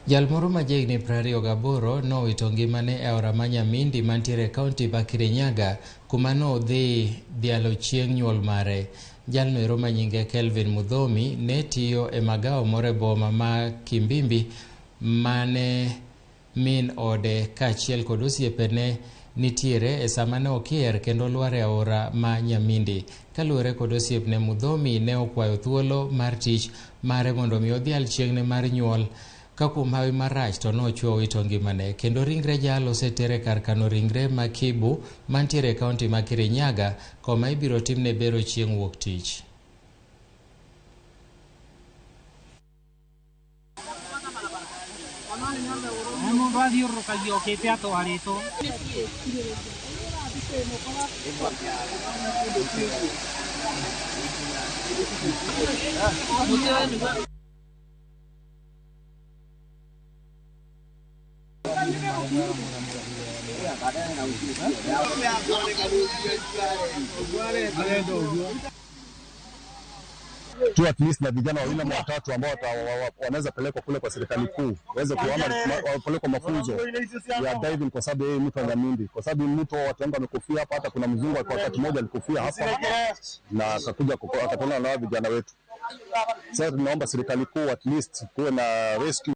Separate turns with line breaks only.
Jal moro ma jahigni 28 nowito ngimane e aora ma Nyamindi mantiere e kaunti ma Kirinyaga kuma nodhi dhialo chieng' nyuol mare. Jalno ero ma nyinge Kelvin Mudhomi ne tiyo e magawa moro e boma ma Kimbimbi mane min ode kaachiel kod osiepene nitiere e sama ne okier kendo lwar e aora ma Nyamindi. Kaluwore kod osiepne Mudhomi ne okwayo thuolo mar tich mare mondo mi odhial chieng'ne mar nyuol ka kuom hawi marach to nochwe owito ngimane kendo ringre jalo oseter e kar kano ringre ma Kibu mantiere e kaunti ma Kirinyaga koma ibiro timne bero chieng' wuok tich.
Mũndũ athiũrũrũkagia okĩte atwarĩtwo.
Tu at least na vijana wawili ama watatu ambao wanaweza pelekwa kule kwa serikali kuu waweze kuama wapelekwa mafunzo ya diving, kwa sababu yeye mtu Nyamindi, kwa sababu mtu watu wengi wamekufia hapa. Hata kuna mzungu kwa wakati mmoja alikufia hapa na akakuja akatona na vijana wetu. Sasa tunaomba serikali kuu at least kuwe na rescue.